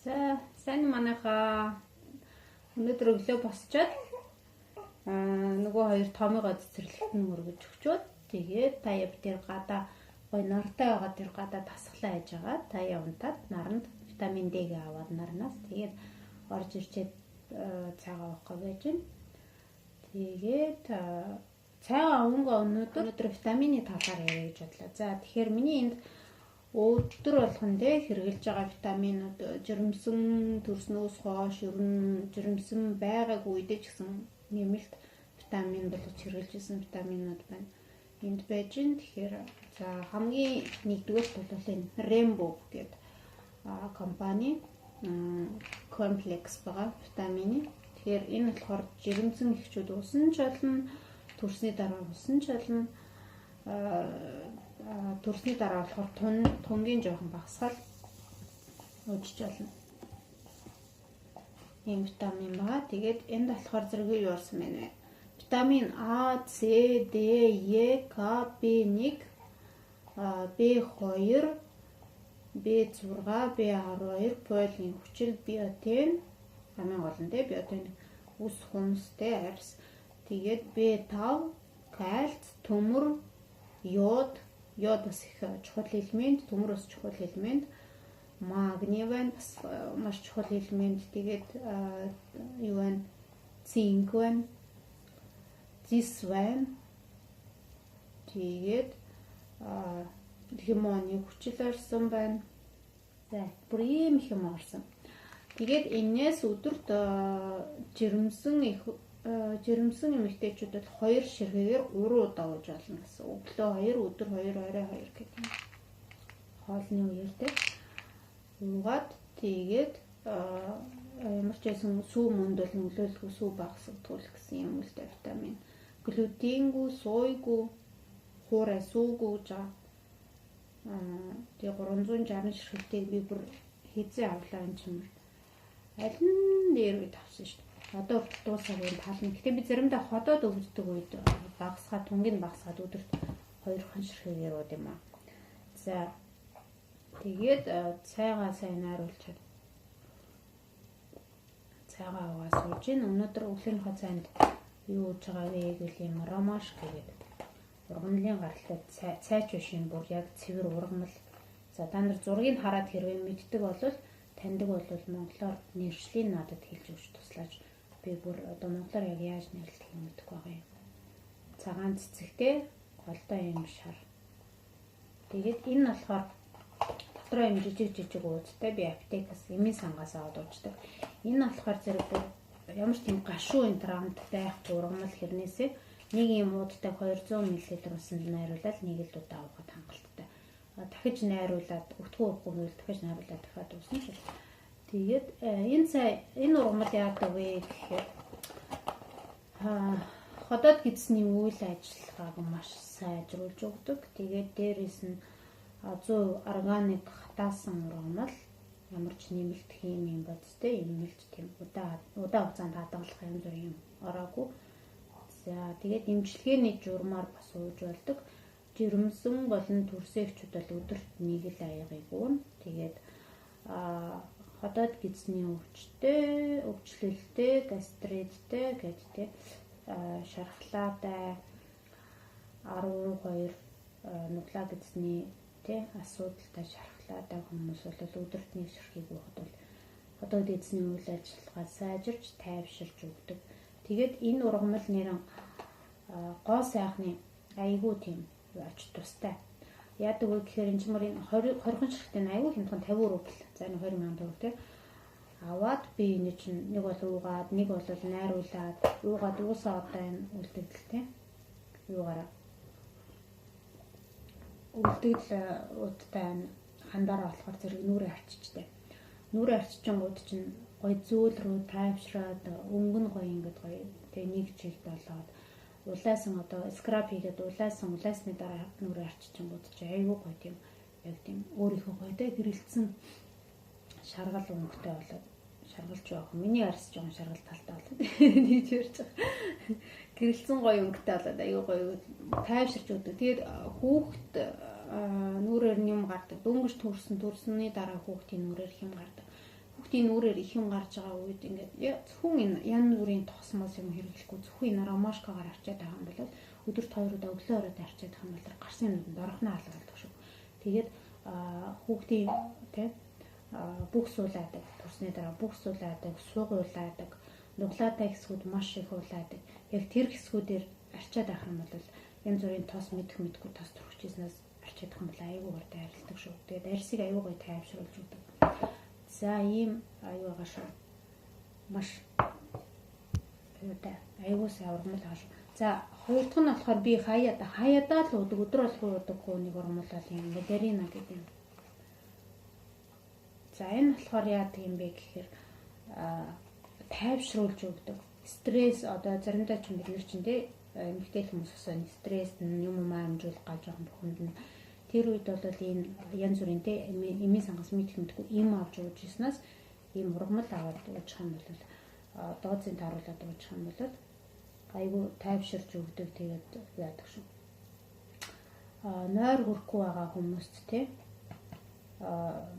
За, сайн манайхаа өнөөдөр өглөө босчоод нөгөө хоёр томыгоо цэцэрлэгт нь мөргөж өгчөөд тэгээд тая битэр гадаа гой нартай байгаа тэр гадаа тасглаа хийж байгаа. Тая унтаад наранд витамин Д-г аваад нарнаас тэгээд орж ирчээд цайгаа уух гэж байж байна. Тэгээд цайгаа өнгө өнөөдөр витамины талаар яриа гэж бодлоо. За, тэгэхээр миний энд өдөр болгон тэ хэрглэж байгаа витаминууд жирэмсэн төрснөөс хойш ер нь жирэмсэн байгаагүй үедээ ч гэсэн нэмэлт витамин болгож хэрглэж исэн витаминууд байна. Энд байж гин. Тэгэхээр за хамгийн нэгдүгээр бол энэ Rainbow гэдэг компани комплекс байгаа витамины. Тэгэхээр энэ болохоор жирэмсэн эхчүүд усан ч болно, төрсний дараа усан ч болно, төрсний дараа болохоор тунгийн жоохон багасгаал уужж болно. Ийм витамин байгаа. Тэгээд энд болохоор зэрэг юу орсон байна вэ? Витамин А, С, Д, Е, К, B1, B2, B6, B12, фолийн хүчил, биотин, хамгийн гол нь тэ биотин үс хүнстэй арьс. Тэгээд B5, кальц, төмөр, йод, йод бас их чухал элемент, төмөр бас чухал элемент, магний байна, бас маш чухал элемент. Тэгээд юу байна? Цинк байна. Зис байна. Тэгээд лимоны хүчил орсон байна. За, бүр ийм их юм орсон. Тэгээд энээс өдөрт жирэмсэн их жирэмсэн эмэгтэйчүүдэд 2 ширхгээр 3 удаа ууж болно гэсэн. Өглөө 2, өдөр 2, орой 2 гэдэг юм. Хоолны үеэр те. Уугаад тэгээд ямар ч байсан сүү мөнд бол нөлөөлөх сүү багасгадгүй л гэсэн юм л да витамин. Глютенгүй, сойгүй, хуурай сүүгүй гэж байгаа. Тэгээ 360 ширхэгтэйг би бүр хизээ авлаа энэ чинь. Аль нь дээр үед авсан шүү дээ. Одоо дуусаагүй тална. Гэтэ би заримдаа ходоод өвддөг үед багасгаад тунгийг багасгаад өдөрт 2 ширхгээр ууд юм аа. За, тэгээд цайгаа сайн найруулчаад цайгаа угаа сууж гин. Өнөөдөр өглөөнийхөө цайнд юу ууж байгаа вэ гэвэл юм ромашка гэдэг ургамлын гаралтай цай, цайч биш юм, бүр яг цэвэр ургамал. За, та нар зургийг хараад хэрвээ мэддэг бол, таньдаг бол монголоор нэршлийн надад хэлж өгч туслаач. Би бүр одоо монголоор яг яаж нэрлэх юм мэдэхгүй байгаа юм. Цагаан цэцэгтэй, голдоо юм шар. Тэгээд энэ болохоор дотроо юм жижиг жижиг уудтай, би аптекаас эмийн сангаас аваад уучдаг. Энэ болохоор зэрэг бүр ямар ч тийм гашуу энэ трамт байхгүй ургамал хэрнээсээ нэг юм уудтай 200 мл усанд найруулаад нэг л удаа уухад хангалттай. Дахиж найруулад өтгөө уухгүй гэвэл дахиж найруулад дахиад уусан ч. Тэгээд энэ цай, энэ ургамал яадаг вэ гэхээр ходоод гэдсний үйл ажиллагааг маш сайжруулж өгдөг. Тэгээд дээрэс нь 100% органик хатаасан ургамал, ямар ч нэмэлт химийн бодистой, нэмэлт тийм удаан хугацаанд хадгалах янз бүрийн юм ороогүй. За, тэгээд эмчилгээний журмаар бас ууж болдог. Жирэмсэн болон төрсөөгчүүд бол өдөрт нэг л аягыг уuna. Тэгээд ходоод гэдсний өвчтэй, өвчлөлтэй, гастриттэй гэдэг те шархлаатай 12 нуглаа гэдсний те асуудалтай шархлаатай хүмүүс бол өдөрт нэг ширхгийг уухад бол ходоод гэдсний үйл ажиллагаа сайжирч тайвширч өгдөг. Тэгээд энэ ургамал нэрэн гоо сайхны айгүй тийм ач тустай. Яадаг вэ гэхээр энэ чимэр энэ 20 ширхтийн айгүй хямдхан 50 рубль. За, энэ 20 мянган төгрөг те. Аваад би энэ чинь нэг бол уугаад, нэг бол найруулад, уугаад уусаа одоо энэ үлдэгдэл те. Юугаараа үлдэгдэл уудтай хандаараа болохоор зэрэг нүрээ арчичтэй. Нүрээ арчичингууд чинь гой зөөл рүү тайвшраад өнгө нь гоё ингээд гоё тэгээ нэг чигт болоод улайсан одоо скраб хийгээд улайсан улайсны дараа нүрээ арчичингууд чи айгүй гоё тийм яг тийм өөрийнхөө гоётой гэрэлтсэн шаргал өнгөтэй болоод шаргалж явах. Миний арьс жоохон шаргал талтай болоод тийж ярьж байгаа. Гэрэлтсэн гоё өнгөтэй болоод айгүй гоё тайвширч өгдөг. Тэгээд хүүхд нүрээр юм гардаг. Дөнгөж төрсөн төрсөний дараа хүүхдийн нүрээр хэм гардаг. Хүүхдийн Хүүхдийн нүрээр их юм гарч байгаа үед ингээд зөвхөн энэ янз бүрийн тос мос юм хэрэглэхгүй зөвхөн энэ ромашкагаар арчаад байгаа юм бол өдөрт 2 удаа өглөө оройд арчаад байгаа юм бол гарсан юмнууд дорхноо алга болдог шүү. Тэгээд хүүхдийн тий бүх суулаадаг, төрсний дараа бүх суулаадаг, суугуулаадаг, нуглаатай хэсгүүд маш их уулаадаг. Яг тэр хэсгүүдээр арчаад авах юм бол янз бүрийн тос мэдэх мэдгүй тос төрчихснээс арчаад авах юм бол аюул гуртай арилдаг шүү. Тэгээд арьсыг аюул гой тайвшруулж өгдөг. За ийм аюу байгаа шүү. Маш юутай аюул сайн ургамал байгаа шүү. За хоёр дахь нь болохоор би хаяадаа л уудаг, өдөр болгон уудаг нэг ургамал бол юм Дарина гэдэг юм. За энэ болохоор яадаг юм бэ гэхээр тайвшруулж өгдөг. Стресс одоо заримдаа ч бид нар чинь тий эмэгтэй хүмүүс бас стресс юм юм амжуулах гал жоохон бухимдна. Тэр үед бол энэ янз бүрийн тий эмийн сангас мэдэх мэдгүй им авч ууж ирснээс ийм ургамал аваад уучих юм бол дооцын тааруулаад уучих юм бол айгүй тайвширж өгдөг. Тэгээд яадаг шүү. Нойр хөрөхгүй байгаа хүмүүст тий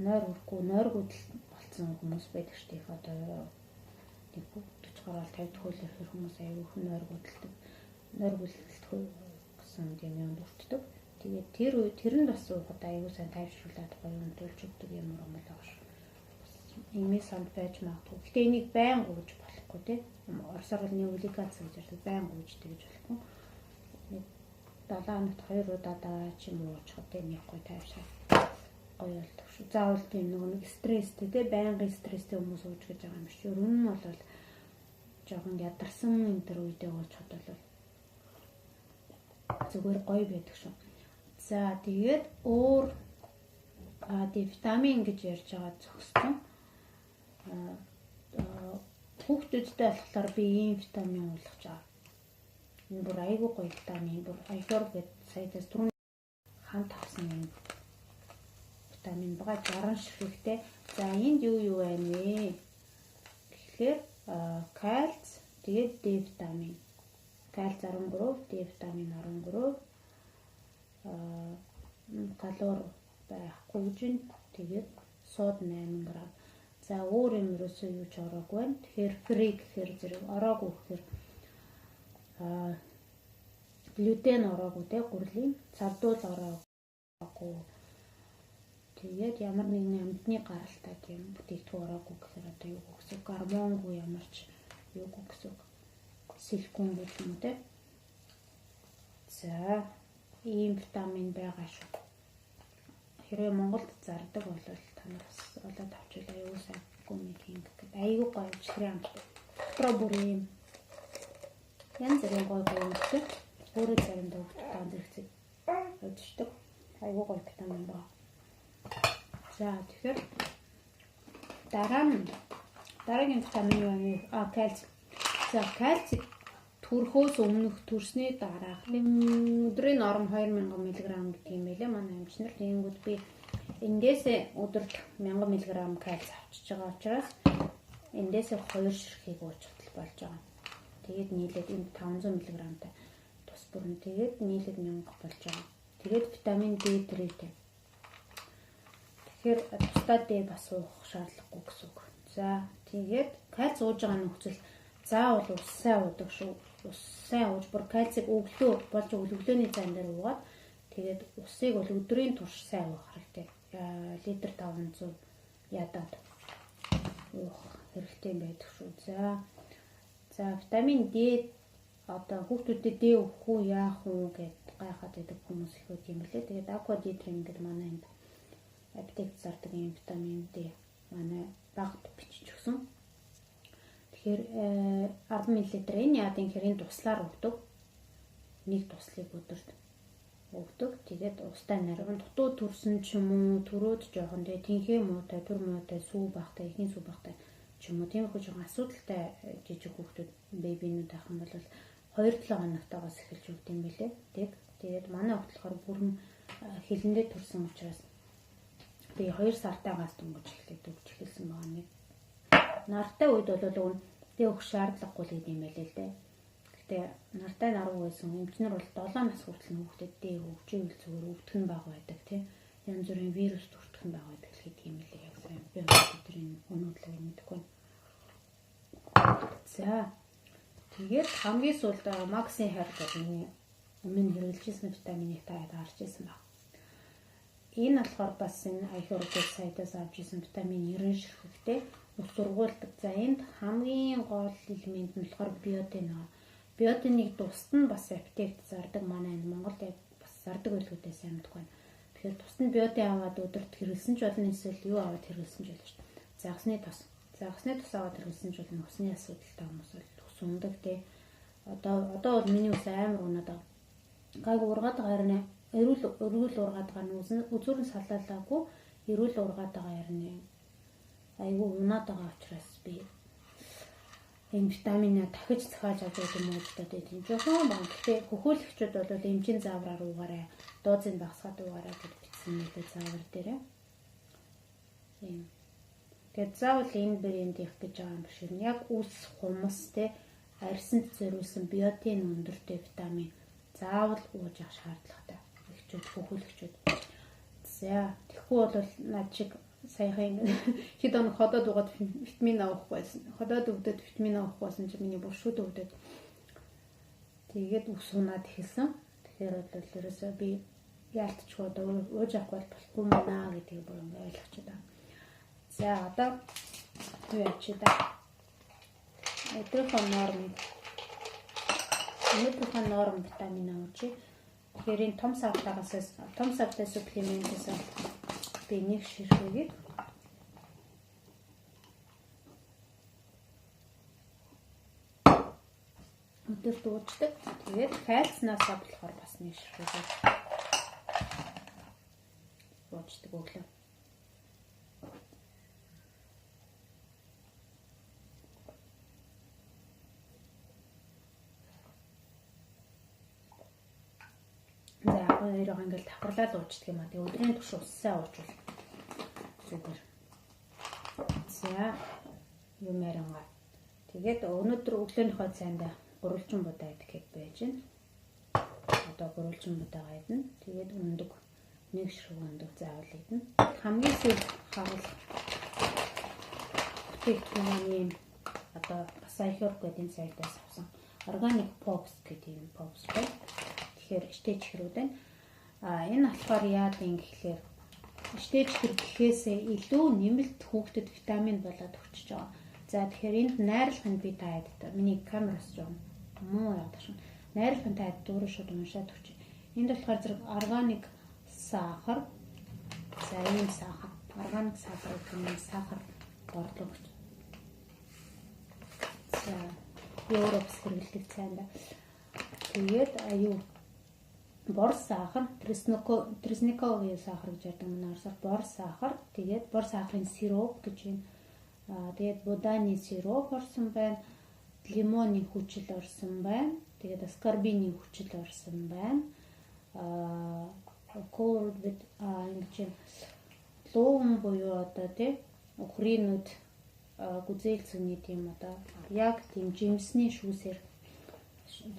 нойр хөрөхгүй нойргүйдэл болцсон хүмүүс байдаг шүү дээ. Одоо нэг 40 гаруй 50 төхөөл ирэхэр хүмүүс айгүй их нойргүйдэлдэг. Нойргүйдэлтгүй гэсэн тийм юмд өртдөг. Тэгээд тэр үе тэр нь бас уухад айгүй сайн тайвшруулад гоё өндөрлж өгдөг юм ургамал байгаа шүү. Бас эмээ санд байж магадгүй. Гэтэ энийг байн гууж болохгүй тий. Оросоор бол неоликац гэж ярьдаг. Байн гууж тэгж болохгүй. Нэг 7 хоногт 2 удаа даа ч юм уу уучхад тий нэг гоё тайвшраад гоё болдог шүү. Заавал тийм нөгөө нэг стресстэй тий байнгын стресстэй хүмүүс ууж гэж байгаа юм биш. Ер нь бол жоохон ядарсан энэ төр үедээ уучхад бол зүгээр гоё байдаг шүү. За тэгээд өөр Д витамин гэж ярьж байгаа зөксөн. Хүүхдүүдтэй болохоор би ийм витамин уулгаж байгаа. Энэ бүр айгүй гоё витамин. Бүр iHerb гэдэг сайтаас түрүүн хамт авсан юм витамин байгаа 60 ширхэгтэй. За энд юу юу байна вэ? Тэгэхээр кальц, тэгээд Д витамин. Кальц 13, Д витамин 13. Калори байхгүй гэж байна. Тэгээд сод 8 г. За өөр юм ерөөсөө юу ч ороогүй байна. Тэгэхээр фри гэхээр зэрэг ороогүй гэхээр глютен ороогүй те гурлийн цардуул ороогүй. Тэгээд ямар нэгэн амьтны гаралтай тийм бүтээгдэхүүн ороогүй гэхээр одоо юу гэсэн гормонгүй ямар ч юугүй гэсэн үг. Силиконгүй юм уу те. За ийм витамин байгаа шүү. Хэрвээ Монголд зардаг бол та нар бас олоод авчвал аюул сайн гүмиг хинг гэдэг аюул гоё чихрийн амттай. Дотроо бүр ийм янз бүрийн гоё гоё юмтай. Өөрөө заримдаа хүүхдтэй зэрэгцээ уудждаг. Аюул гоё витамин байна. За тэгэхээр дараа нь дараагийн витамин юу вэ? Кальци. За кальци төрхөөс өмнөх төрсний дараах өдрийн норм 2000 мг гэдэг юм байлээ манай эмч нар. Тэгэнгүүт би эндээсээ өдөрт 1000 мг кальци авчиж байгаа учраас эндээсээ 2 ширхгийг уучихтал болж байгаа. Тэгээд нийлээд энд 500 мг-тай тус бүрэн. Тэгээд нийлээд 1000 болж байгаа. Тэгээд витамин D3-тэй. Тэгэхээр тусдаа D бас уух шаардлагагүй гэсэн үг. За тэгээд кальци ууж байгаа нөхцөл заавал ус сайн уудаг шүү. Ус сайн ууж бүр кальцийг өглөө болж өглөөний зайн дээр уугаад тэгээд усыг бол өдрийн турш сайн уух хэрэгтэй. Литр 500 ядаад уух хэрэгтэй байдаг шүү. За витамин D одоо хүүхдүүдэд D өгөх үү яах уу гэд гайхаад байдаг хүмүүс их байд юм лээ. Тэгээд Aqua D3 гэдэг манай энд аптект зардаг юм витамин D манай багт бичиж өгсөн. Тэгэхээр 10 мл энэ яадын хэрийн туслаар өгдөг. Нэг туслыг өдөрт өгдөг. Тэгээд устай нарван дутуу төрсөн ч юм уу, төрөөд жоохон тэгээ тэнхээ муутай, төр муутай, сүү багтай, ихийн сүү багтай ч юм уу. Тиймэрхүү жоохон асуудалтай жижиг хүүхдүүд бэбинүүд байх юм бол 2-7 хоногтойгоос эхэлж өгд юм билээ. Тэгээд манай хүүхд болохоор бүрэн хилэндээ төрсөн учраас тэгээ 2 сартаагаас дөнгөж эхлээд өгч эхэлсэн байгаа нэг. Нартай үед бол өгнө. Тэг өгөх шаардлагагүй л гэдэг юм байлээ л дээ. Гэтэ нартай наруу байсан эмчнэр бол 7 нас хүртэл хүүхдэд дэ өгч ивэл зүгээр өвдөх нь бага байдаг тий. Янз бүрийн вирус төртөх нь бага байдаг л гэдэг юм лээ. Яг сайн амттай юм. Би өнөөдөр энэ өнөөдлөг мэдэхгүй. За, тэгээд хамгийн сүүлд Максийн хайр гэдэг миний өмнө хэрэглэжсэн витаминыг та харж ирсэн баг. Энэ болохоор бас энэ iHerb сайтаас авч ирсэн витамин 90 ширхэгтэй ус ургуулдаг. За, энд хамгийн гол элемент нь болохоор биотин байгаа. Биотиныг тусад нь бас аптект зардаг, манай энэ Монголд яг бас зардаг байлгүй сайн мэдэхгүй байна. Тэгэхээр тусад нь биотин аваад өдөрт хэрэглэсэн ч болно, эсвэл юу аваад хэрэглэсэн ч болно шүү дээ. Загасны тос. Загасны тос аваад хэрэглэсэн ч болно. Усны асуудалтай хүмүүс бол ус унадаг те. Одоо бол миний ус амар унаад байгаа. Гайг ургаад байгаа, харин эрүүл өргөл ургаад байгаа нь үзүүр нь салаалаагүй эрүүл ургаад байгаа, харин айгүй унаад байгаа учраас би энэ витаминаа дахиж захиалж авч явдаг юм уу гэж бодоод тийм жоохон баг. Гэхдээ хөхөөлөгчүүд бол эмчийн заавраар уугаарай, дозыг багасгаад уугаарай гэж бичсэн нэлээ заавар дээрээ. Тийм. Тэгээд заавал энэ брэндийнх гэж байгаа юм биш. Яг үс, хумс те арьсанд зориулсан биотин өндөртэй витамин заавал ууж явах шаардлагатай. Эхчүүд, хөхөөлөгчүүд. За, тэгэхгүй бол над шиг саяхан хэд хоног ходоод угаад витамин авахгүй байсан. Ходоод өвдөд витамин авахгүй байсан чинь миний бүр шүд өвдөд. Тэгээд ус унаад эхэлсэн. Тэгэхээр бол ерөөсөө би яалтчгүй одоо ууж авахгүй бол болохгүй маа гэдгийг бүр ингээ ойлгочиход байна. За, одоо юу яачих да. Өдрийнхөө норм витамин авчих. Тэгэхээр энэ том савтаагаас, том савтай supplement ээс би нэг ширхгийг өдөрт ууждаг. Тэгээд кальцнаасаа болохоор бас нэг ширхгийг ууждаг өглөө. За, яг хоёроо ингээл давхарлаад уучдаг юм а. Тэгээ өдрийн турш уссаа уучвал зүгээр. За, юм яриангаа. Тэгээд өнөөдөр өглөөнийхөө цайнд гурвалжин будаа идэх гэж байж байна. Одоо гурвалжин будаага идэнэ. Тэгээд өндөг, нэг ширхэг өндөг заавал идэнэ. Хамгийн сүүлд харуул бүтээгдэхүүн маань одоо бас iHerb гэдэг энэ сайтаас авсан Organic Pops гэдэг юм pops байна. Тэгэхээр штэ чихрүүд байна. А энэ болохоор яад юм гэхлээр штэ чихэр гэхээсээ илүү нэмэлт хүүхдэд витамин болоод өгчөж байгаа. За, тэгэхээр энд найрлах нь би та хэд миний камераас жоон муу яваад шин. Найрлах нь та хэд дөрөв шууд уншаад өгч. Энд болохоор зэрэг органик сахар. За, ийм сахар. Органик сахар гэх нь сахар борлого гэж. За, би өөрөө бас хэрэглэдэг цайнда. Тэгээд аюу бор сахар, тресниковый сахар гэж ярьдаг манай орсоор бор сахар. Тэгээд бор сахарын сироп гэж байна. Тэгээд будааны сироп орсон байна. Лимоны хүчил орсон байна. Тэгээд аскорбины хүчил орсон байна. Colored with ингэж луун буюу одоо тий өхрийнүүд гүзээл цэгний тийм одоо яг тийм жимсний шүүсээр,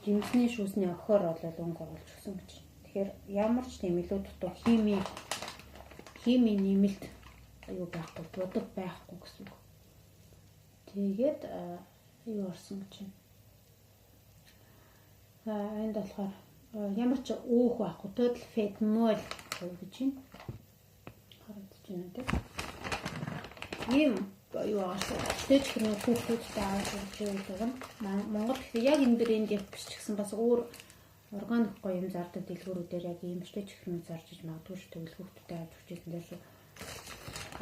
жимсний шүүсний охиор бол өнгө оруулж өгсөн гэж. Тэгэхээр ямар ч тийм илүү дутуу хими нэмэлт юу байхгүй, будаг байхгүй гэсэн үг. Тэгээд юу орсон гэж байна. Аа, энд болохоор ямар ч өөх байхгүй, total fat 0% гэж байна. Харагдаж байна тийм. Ийм юу байгаас штэж хэрнээ хүүхдүүдтэй авч өгч байдаг нь. Монгол гэхдээ яг энэ брендийнх биш ч гэсэн бас өөр органик гоё юм зардаг дэлгүүрүүдээр яг ийм штэж хэрнээ зарж иж магадгүй шүү. Тэгвэл хүүхдүүдтэй авч өгч ирсэн дээр шүү.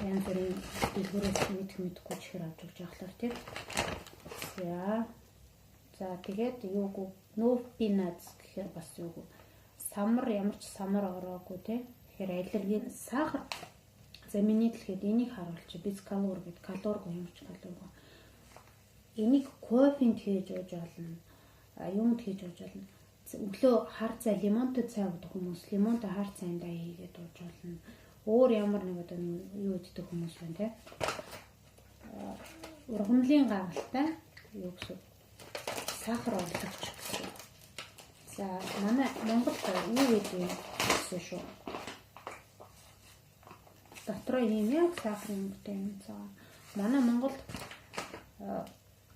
Янз бүрийн дэлгүүрээс мэдэх мэдэхгүй чихэр авч өгч явахлаар тийм. За. За, тэгээд юугүй no peanuts гэхээр бас юугүй самар, ямар ч самар ороогүй тий. Тэгэхээр аллерген сахар. За, миний дэлхийд энийг харуулчих. Без калори гэд калоргүй, ямар ч калоргүй. Энийг кофенд хийж ууж болно. Юмд хийж ууж болно. Өглөө хар цай, лимонтой цай уудаг хүмүүс лимонтой хар цайндаа хийгээд ууж болно. Өөр ямар нэг одоо юу иддэг хүмүүс байна те. Ургамлын гавалтай юу гэсэн сахар орлогч гэсэн. За, манай Монголд юу гэдэг юм гэсэн шүү. Дотроо ийм яг сахарын өнгөтэй юм. За манай Монголд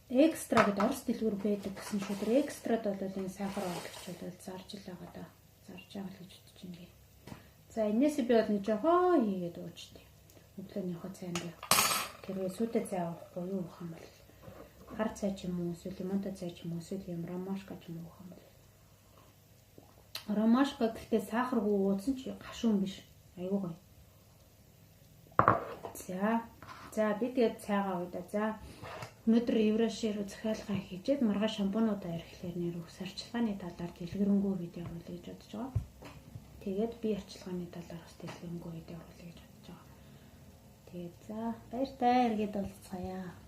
экстра гэдэг орос дэлгүүр байдаг гэсэн шүдэр экстрад бол энэ сахар орлогч бол зарж л байгаа да. Зарж байгаа л гэж бодож байна. За энэсээ би бол нэг жоохон хийгээд уучдээ. Өглөөнийхөө цайнд тэрвээ сүйтэй цай уухгүй юу уух юм бол хар цай ч юм уу эсвэл лимонтой цай ч юм уу эсвэл юм ромашка ч юм уу уух юм бол ромашка гэхдээ сахаргүй уусан ч гашуун биш. Айгуу гоё. За. За би тэгээд цайгаа ууя да. За өнөөдөр Евраши руу захиалга хийжээд маргааш шампунуудаа ирэхлээр нэр ус арчилгааны талаар дэлгэрэнгүй видео оруулъя гэж бодож байгаа. Тэгээд би арчилгааны талаар бас дэлгэрэнгүй видео оруулъя гэж бодож байгаа. Тэгээд за баяртай эргээд уулзцаая.